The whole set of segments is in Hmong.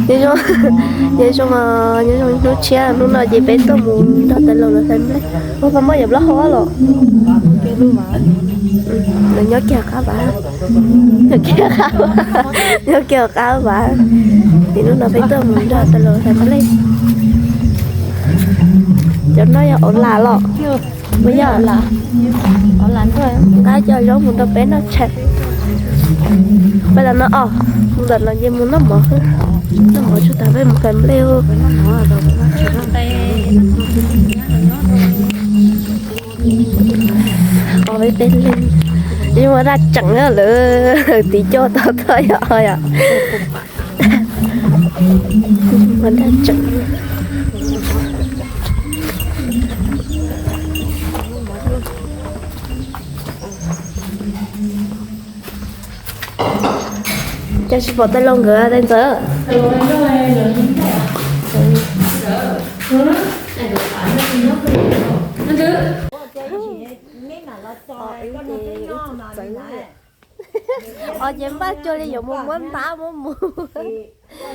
Nyob zoo, nyob zoo, nyob zoo hnub tshiab, hnub no ces peb tuaj mus nrog tais laus lawv hlais nplej. Ua pab moj yam plaub hau los. Nws nyob kiag qab vas, nyob kiag qab vas, nyob kiag qab vas. Ces hnub no peb tuaj mus nrog tais laus hlais nplej. Cov no yog ua lam los. Ua yog lam, nqa cov zaub mus rau peb noj tshais. Peb los no os, mus ntawm no ces mus noj mov, noj mov tsuag tas peb mus hlais nplej. Os, peb peb leeg, ua daj tseem lawm, tiv coj tau txog yog yom. Ua daj tseem. Cas tsis pom tais laus nkawd, tais ntxawm? Os, ces npaj cuag li yuav mus muab ntab muab mus.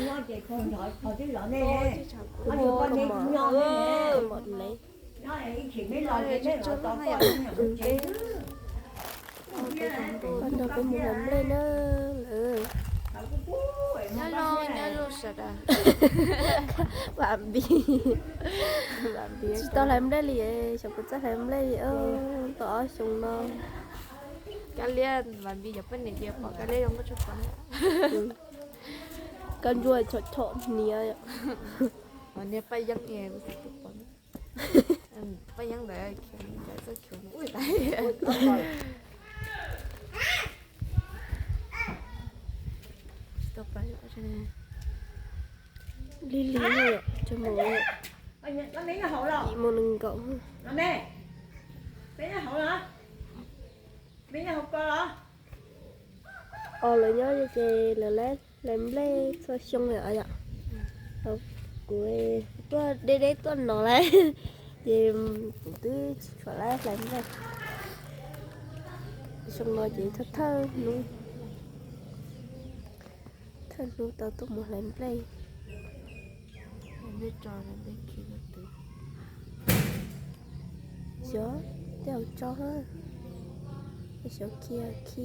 Nrog peb mus hlais nplej na lawm. Vam Npis, tsis tau hlais nplej li, xyov puas txawj hlais nplej li, tau ob xyoos no. Kab liab, Vam Npis cov poj niam ces pom kab liab zoo nkauj tshaj plaws. Kab ntsuab chom chom hniav. Niag Paj Yeeb, Paj Yeeb ntawd khiav txoj khiav mus ub tas. Lig lig, mus nws nkaum. Os, lawv nyob ces lawv hlais nplej txhua xyoo lawm yom. Kuv tuaj deb deb tuaj no lawm, ces kuv twb tsis tshua hlais nplej. Xyoo no ces thawj thawj hnub, thawj hnub tau tuaj mus hlais nplej. Xyov, tej zaum tso, xyov khi khi,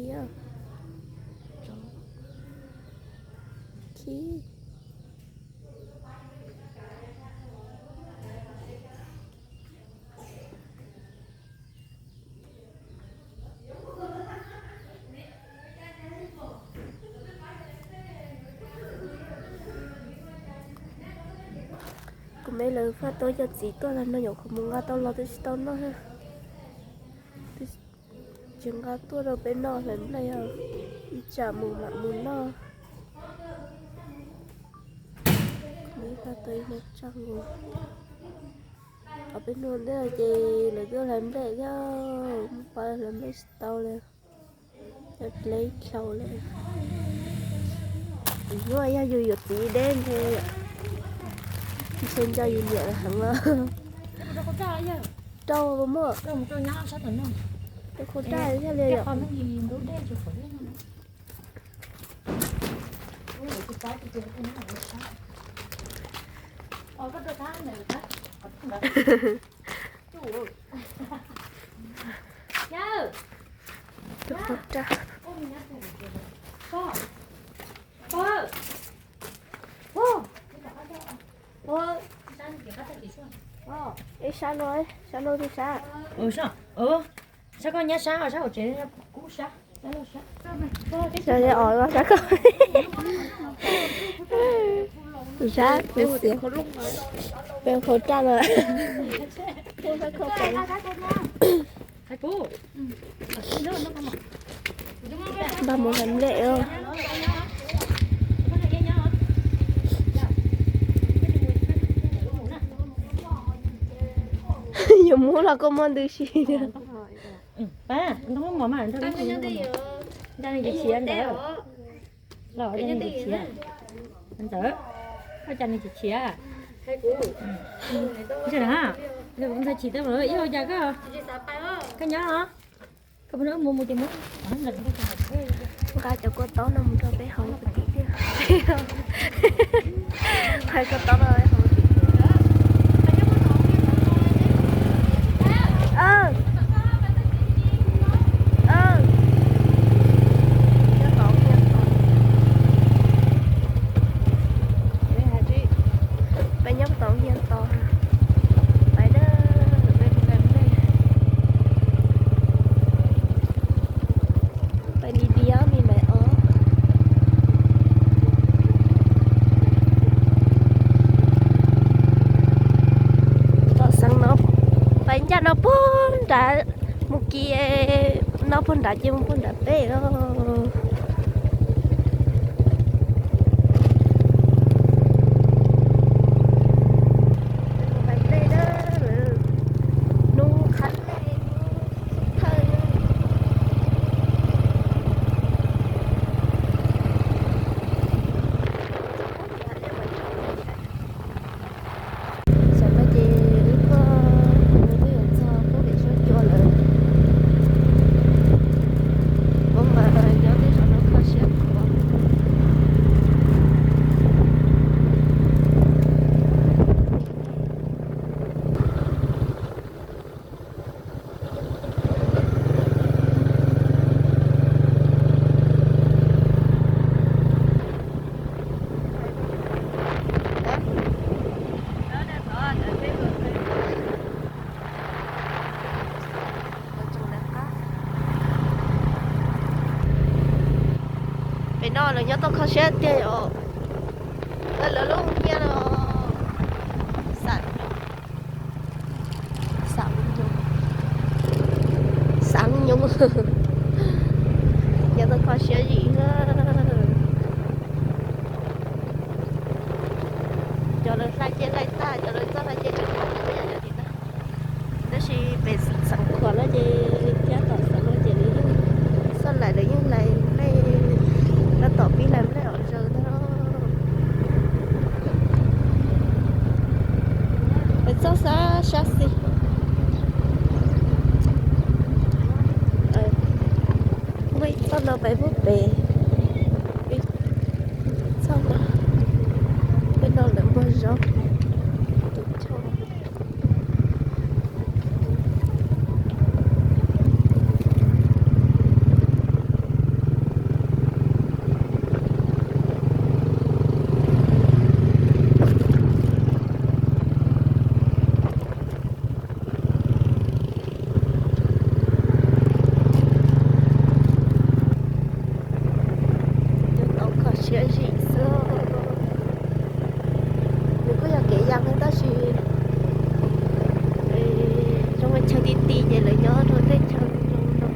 khi. Kuv me lawv faj tau cov txiv tuaj los no, nyuam qhuav mus nqa tau los twb tsis tau noj. Tsis nqa tuaj rau peb noj hlais nplej os, ib tsam mus mam mus noj. Kuv me faj tau ib no tsaj nkaus. Os, peb hnub ntej ces lawv tuaj hlais nplej thiab, mus pab hlais nplej tsis tau li. Cov dleb dlhau li. Hnub yog yus yuav txiv deb ntshe, ntshe nco yus niam heev los. Rau muaj, rau qhov daj thiaj li yom. Ib sab no, sab no twg sab? Sab koj nyab sab, sab hauv tsev kub sab. Sab os, sab koj. Tus sab, tus xiav, peb khau raj no. Npaj mus hlais nplej os. Yuav muab los koj muab ntws si. Ntawd, ntawd, ntxhais chim tau ib hau cas koj, koj nyob os. Koj pheej mus mus ces mus. Nqa cov kua txob no mus rau peb haus kwv tij thiab. Hais koj tau no. Peb nyob tom Vias Tos, pais na, peb pais, pais di di ob mi mais os. Tom xeev no, pais ncaj no puag nrad, mus kiag no puag nrad ces mus puag nram peb os. Tam no ces wb tuaj, wb twb yuav txog pub pem suab cua lawm. Kuv mas nyob twb saum no kho siab khuav. Pem no lawv nyob tau kho siab tiag os. Lawv lub nyiaj no, xav, xav nyob, xav nyob, nyob tau kho siab zim. Cov lawv hlais ces hlais tag, cov lawv txoj hlais ces tseem pom tseem pom yam yam li na. Tab sis pem xeev Khuam no ces thiab tom xeev no ces lawv yeej, xoj lais lawv yeej hlais nplej, tab tom pib hlais nplej hauv zaws ntag. Pem txoj sab sab xis, muaj ib txoj no pem puag pem, txoj no, pem no lawv muag zaub, tus choj. Cov tau kho siab zim xwb. Nws kuj yog kev yam tab sis zoo li chaw ti ti ces lawv nyob rau tej chaw zoo no.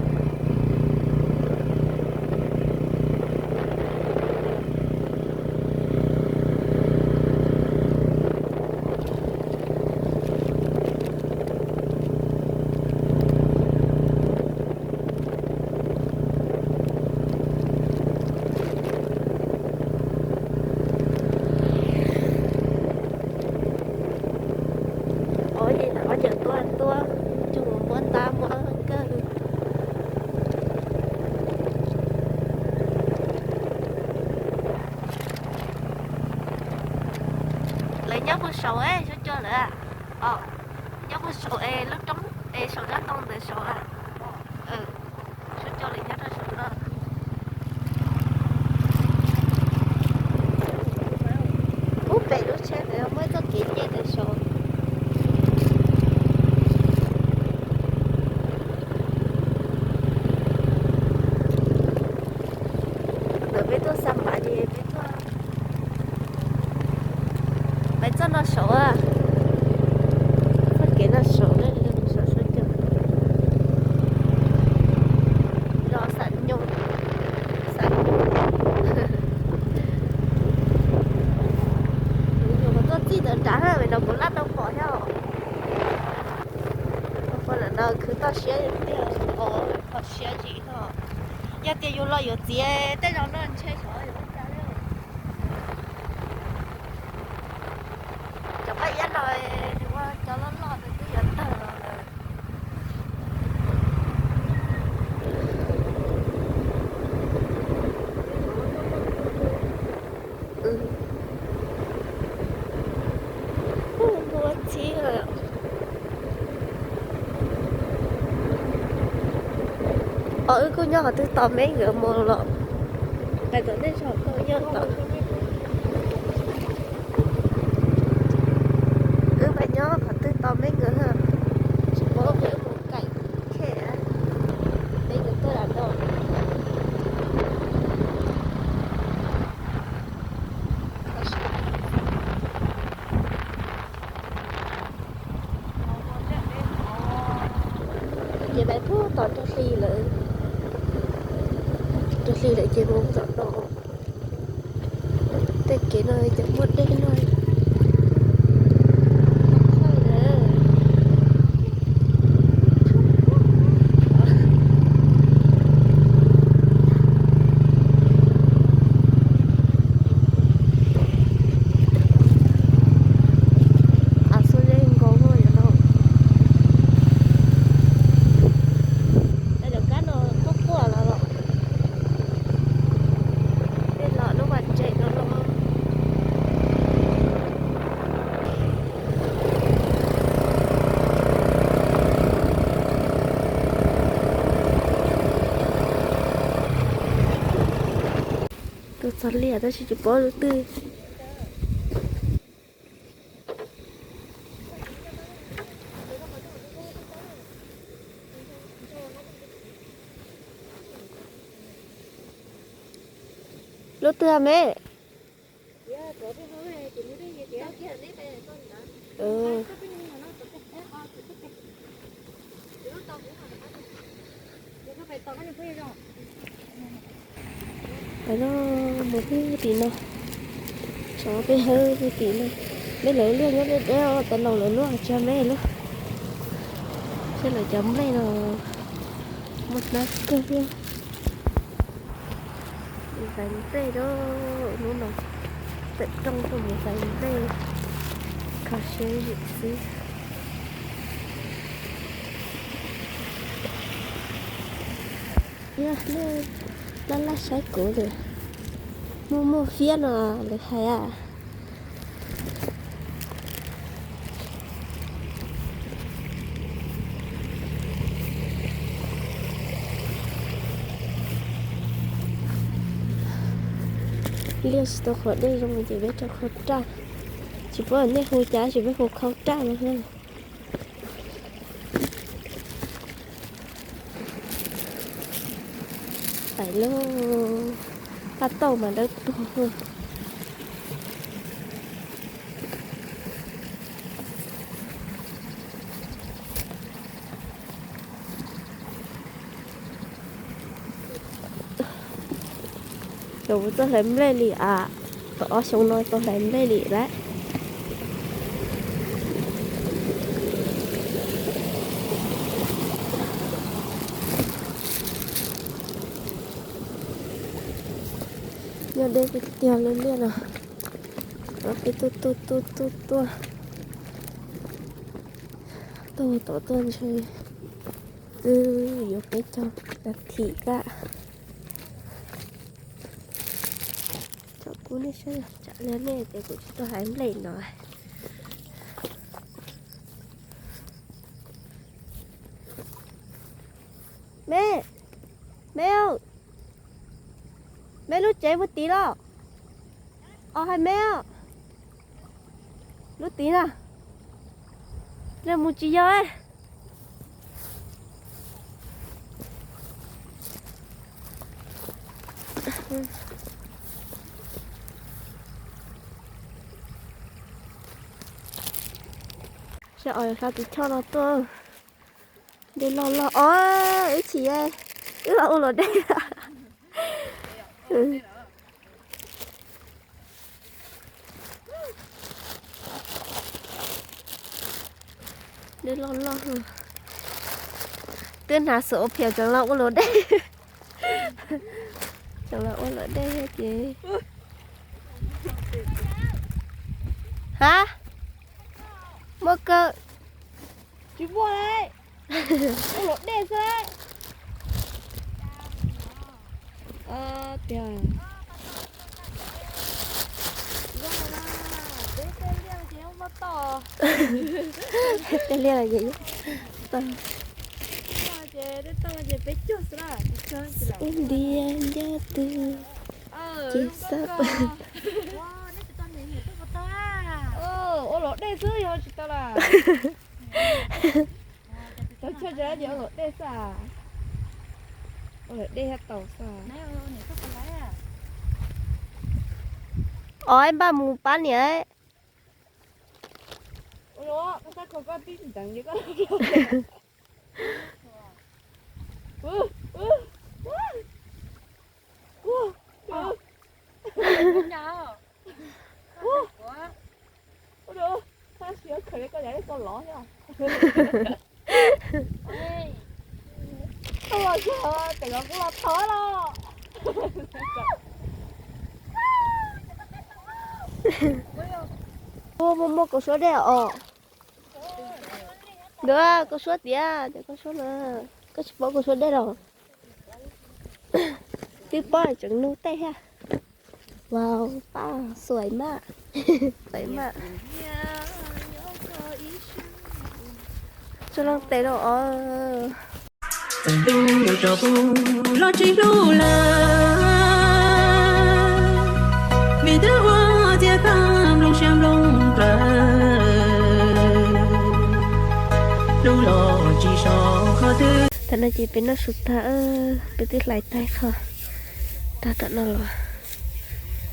Ob ces ntawm ob cov tuaj tuaj, cog mus muab tab muab kawg. Lawv nyob puag saud es suab cua lawm. Nyob puag saud es lub roob es saum zaj ntoo ntawd saud. Suab cua lawv nyob rau saud no. Ub, pem lub tsheb ntawd muaj ib txoj kev nce ntawd saud. Ntawd peb tuaj xa mam ces peb tuaj, peb txoj no saud, txoj kev no saud, saud suab cua, los xam nyoos, xam nyoos. Nyuam qhuav tuaj txij ntawd nrad, no kuv laj tau pom thiab os. Ua lawm no khwv toj siab tiag, kho siab zim no. Yog tias yus los yuav txiav tej zaum no ntshe xyov yuav ua cas li. Cov paj iab no nws ua cov loj loj nws twb yuav tawg los lawm. Wb kuj nyob qhov twg tos me nkawd mus los, pais tom nej zos koj nyob tom. Wb pais nyob qhov twg tos me nkawd, tsis paub tias wb mus kaim khe, me nkawd tuaj lam no. Ces pais pub tom rau hli lawm, rau hli lawm ces mus tom no. Tej kev no cov muaj dej no. Av xub zeb nkaus no. Cov kab no quaj quaj los los. Tej los lub vaj tsev no los. Tuaj txog liaj tab sis tsis paub lub twg. Lub twg me? Peb no mus peb tim no, tsov peb hawb peb tim no. Peb lawv liaj nyob deb deb, tas laus lawv lub tsis yog me lub. Saib lawv cov nplej no muaj hnab kawg thiab. Mus hlais nplej lawm, hnub no tawm rooj tuaj mus hlais nplej, kho siab zim xwb. Yog nej laj laj saib kuv lawm, muaj muaj fiab no lawv hais a. Liaj tsis tau qhuav dej zoo ces peb rau khau raj. Tsis paub nej hu cas, tsis peb hu khau raj no na. Pais lauj, paj tauj mas dawb tuag. Xyov puas tau hlais nplej li as, tau ob xyoo no tau hlais nplej li lawm. Nyob deb tiag tiag li liaj no, peb tuaj tuaj tuaj tuaj tuaj, tuaj tom tuaj ntshe twb yuav peb caug nas this kab. Tsom kuv nej saib, tsam li nej ces kuv tsis tuaj hlais nplej no. Me, me, me lub tsev muaj tid los? Os, hais me os. Lub tid na, mus tsis yog. Saib os, hla tus choj no tuaj. Dej loj loj os, ib chim wb los ua luam dej. Dej loj loj, twb hnav xuam ua phiaj tseem los ua luam dej. Tseem los ua luam dej thiab ces. Ha, muaj kawg. Tsis muaj li, ua luam dej xwb. Tiag, zoo na, peb tej liaj ces muaj toj. Tej liaj ces toj. Ces tej toj no Ib ntiag ncaj twg ces xab. Ua los dej xwb yog tsis tau las. Tau choj zab ces ua los dej xwb. Ua los dej thiaj tau xwb. Os, npaj mus pab niam. Ua, muaj muaj kaus suab dej os. Ntawd kaus suab tiag, tias kaus suab na, koj tsis paub kaus suab dej los? Twb paub tseem nug tej thiab. Wow, paj xuaim maj, xuaim maj. Tsuas leej tes rau os. Los tsis hlub lawm, vim twb ua tias koj nplooj siab nplooj nplawg, hlub los tsis so qhov twg. Tam no ces peb noj su tag, peb twb hlais tag qho tag tom no los,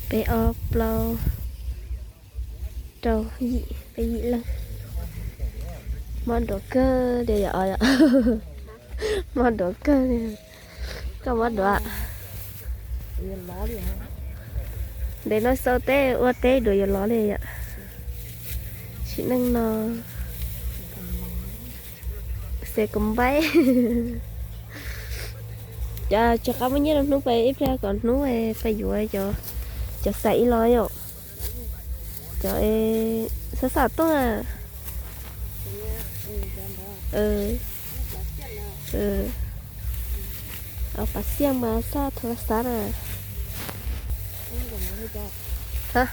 peb ob plaub rau yim, peb yim leej. Mob duav kawg li yom, mob duav kawg li. Koj mob duav. Ntev no xau teb ua teb duav yuav lov li yom. Sim neej no xes kom npaib. Cov tsis qab muaj nyiaj rau hnub pais ib pliag kom hnub pais yuav cov xais ib los yom. Cov xav xav tuaj. Pas xiaj mas xaj tho xav na. Tiag,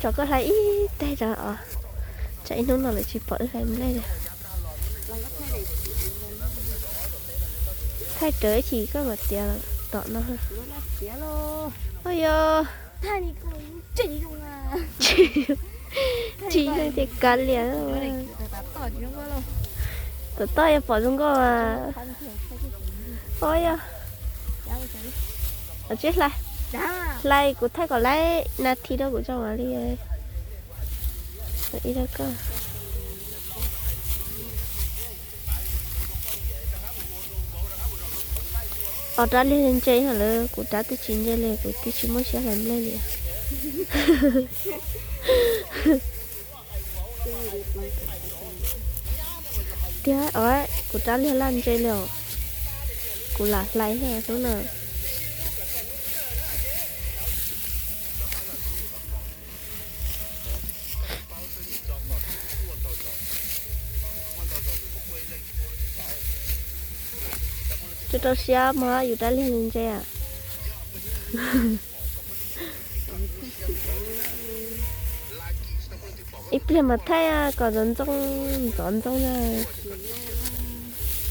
tso koj hlais ib teg tso os. Tsam ib hnub no lawv tsis pom wb hlais nplej li. Thaij rawv ib chim koj mam txiav tom no. Ua yog tsis zoo ces kav liam. Tom toj yog pom zoo nkauj as. Ua yog, tsib hlais, hlais kuv thaij kom laib nas this rau kuv tso mam li ib rau koj. Os, rab liag ntse lawm, kuv rab twb tsis ntse li, kuv twb tsis muaj siab hlais nplej li. Tiag os, kuv rab liag laj ntse li os. Kuv lam hlais thiab hnub no. Tsis rau siab mog, yus rab liag ntse. Ib pliag mas thaij kom ntxoov ntxoov ntxoov ntxoov na.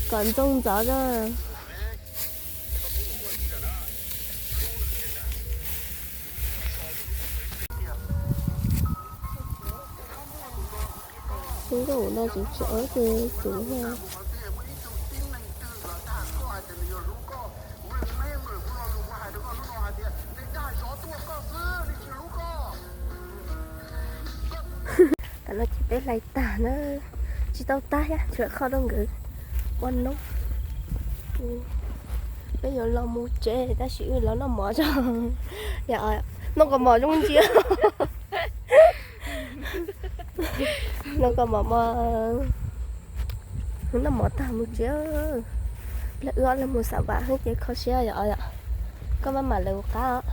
Kom ntxoov ntxoov na. Xib nkauj no tseem tsis ua ces kuv Tam no ces peb hlais tag na, tsis tau tag thiab, tsuas kho rau nkawd ua noob. Peb yuav los mus tsev tab sis wb los noj mov tso. Noj kua mov zoo ntsia. Noj kua mov, noj mov tag mus tsev. Pliag wb ob leeg mus xam vam ces kho siab yom. Koj maj mam lawv ua qab os.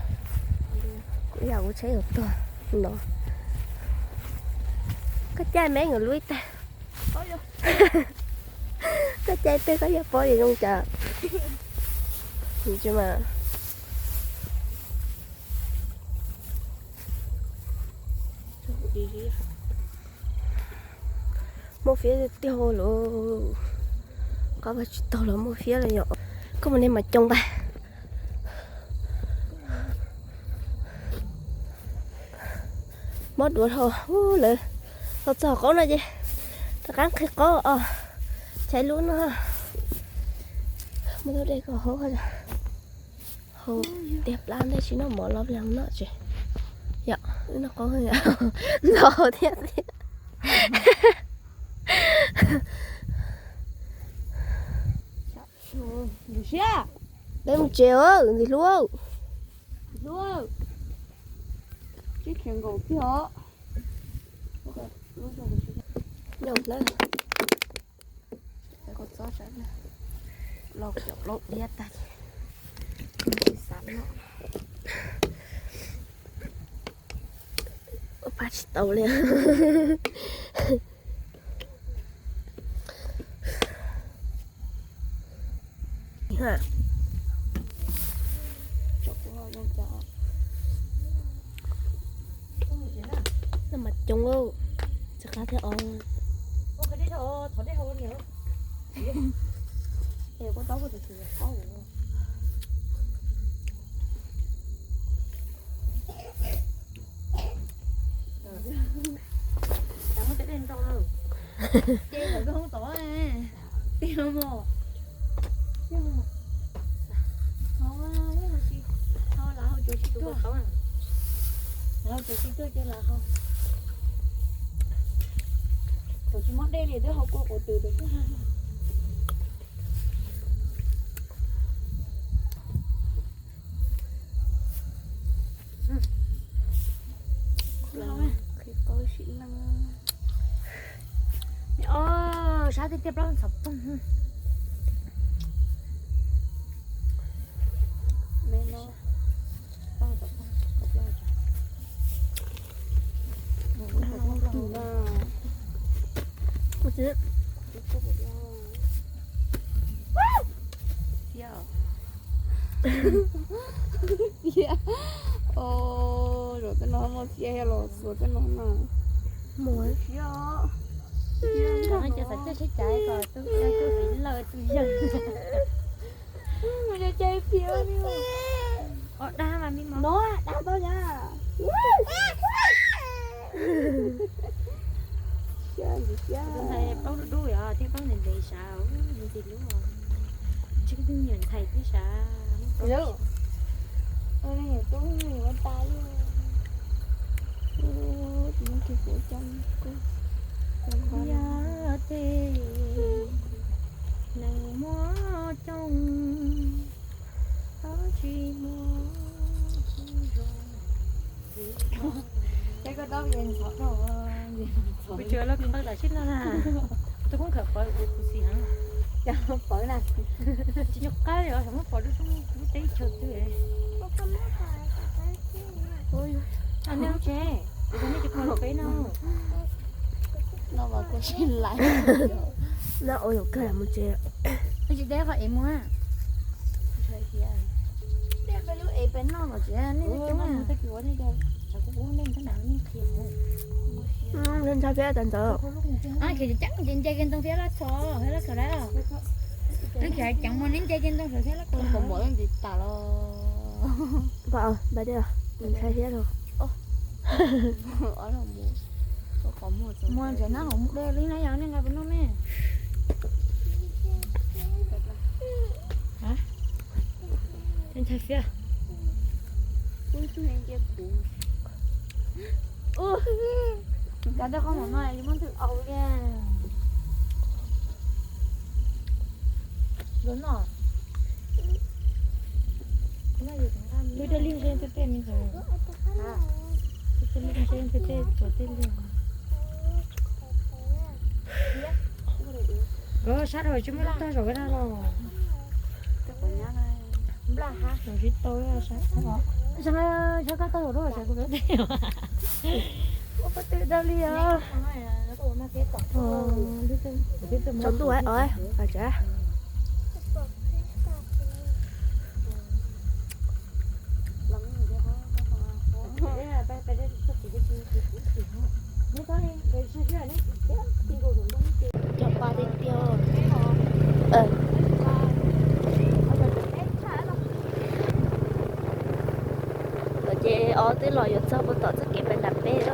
Kuv yam kuv tsheb yuav tuag no. Koj caij me nyuam lub ib tag. Koj caij twg koj yog pob yuav zoo cas? Tsis mas. Muaj fiab tiag tiag lauj. Qab vaj tsis taug los muaj fiab li yom. Koj mus nej mas coo npaj. Mob duav dhau lawm. Thaum txog qaub no ces rov qab nqhis qaub os. Tshais lub no. Muab tau dej kom haus. Haus tiag plab ntej tsis noj mov los plig noj tsev. Yom, wb noj qaub ntxhov thiab tiag. Peb mus tsev os ntxim hlub. Los cov plaub diab tag ces tsis xav noj. Pab tsis tau li. Noj mas coob, tsis qab thiab os. Thaum tsis muaj dej li twb hau kua quav tws. Sab tiag tiag plaub ntxhov poog. Xiab. Zaum tej no muaj xiab thiab los xuas tej no na. Mus xiab. Cov no ces xav caij sib cav kom tus fiv lawm tus yawg. Mus caij fiab li. Os, dag mas me mos. No, dag tau ya. Ntxhais plaub dub dub yog thiab plaub ntev ntev sav, ntxim hlub. Ntshe kuv twb nyiam ntxhais thiab sav. Yog tej neeg muaj coob, tsis muaj zoo. Kuv tsuas los npawg tam sim no na. Tus koob khawm pawv kuv kuv xis heev. Pawv na. Tsis nco qab li os, muab pov rau sab lub teb chaws twg. Nej lub tsev, kuv nej tsis pom peb no. No mas kuv sib laiv. No ua yuav kawg mus tsev. Tsis deb qhov ev mus. Ntshai fiab tas ntawd. Ces nce kiag ntoo fiab laj txho, fiab laj khaws dab. Neb khiav ceev mas neb nce kiag ntoo fiab laj khaws. Kom mov yeej ntsis tas los. Npaj dej, ntshai fiab los. Muag ntses nab hauv mus dej li na yog nej nqa pem noj me. Ntshai fiab. Kav dej qhov mom no yus muab ntws aus li. Yuav noj. Tus dej liag ntshe tus tej me ntxhais. Tus dej liag ntshe tus tej tuav tej liag. Sab dhau tsis muaj lub tog zaum no los. Nplaj hab zaum tsis tau sab. Sab koj tau zaum dua sab kuv peb tej. Ua pab twb dab li os. Tsaus ntuj os, tsav. Twb los yuav txog puag tom txoj kev pais nram peb,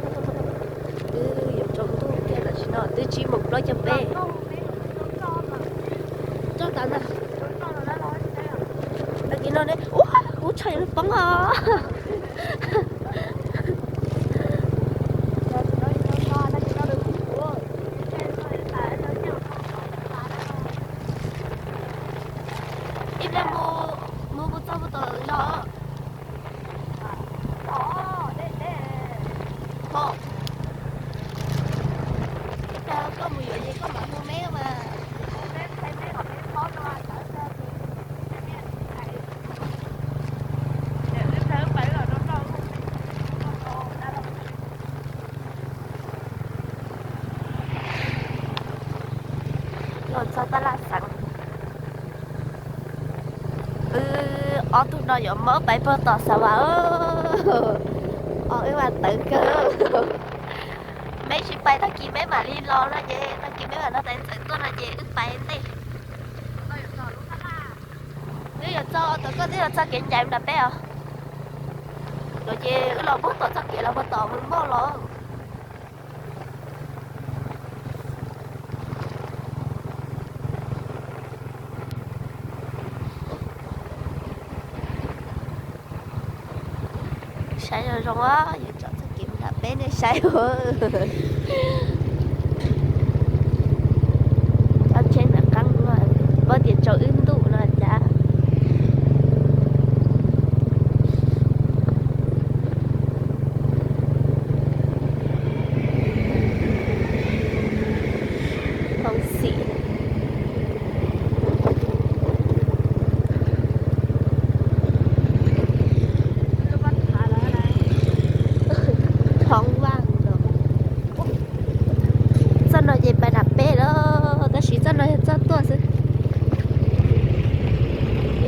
twb yuav tsaus ntuj kiag tam sim no twb tsib moos plaub caug peb. Tag kis no ne, ua kuv tshaj yuav poob os. Ib pliag mus, mus puas txog puag tom zos? Ho, ib pliag koj mus yuav ces koj mam hu meb mas. Los txog tab laj xeev. Wb ob tug no yuav muab pais puag tom Xav Vas. Os, wb mas tawv kawg. Meb tsis pais tag kis meb mam li los no ces tag kis meb mam no tais txawm tuaj no ces wb pais ntej. Twb yuav txog, tom koj twb yuav txog kev ncaim nram peb os. Los ces wb los puag tom txoj kev los puag tom mus moj los. Saib zoo zoo, yuav tsom txoj kev nram peb nej saib. Cov tsheb ntawm qab no, paub tias tsaus wb ntuj no cas. Hoob xim, hoob vaj no. Txoj no ces pais nram peb lawm, tab sis txoj no yog txoj tuaj xwb.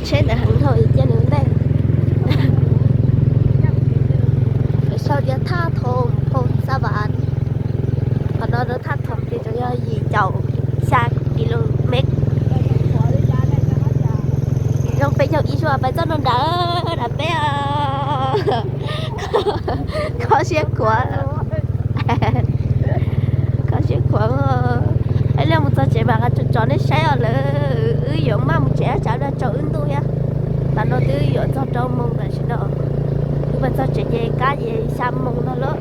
Tsheb ntawd heev dhau cia nws ntej. Sau tias Thaj Thoom, Thoom Xav Vas. Qhov no rau Thaj Thoom ces tseem yog yim caum xya ki lus mev. Zoo peb caug ib suab pais txoj no nram, nram peb os. Kho siab khuav. Kho siab khuav. Ib pliag mus txog tsev mas qas tsom tsom nej saib os lawm. Wb yuav maj mus tsev tsam no tsaus wb ntuj thiab. Tam no twb yuav txog rau moos tam sim no. Wb mas txog tsev ces kab ces xya moos no lawm.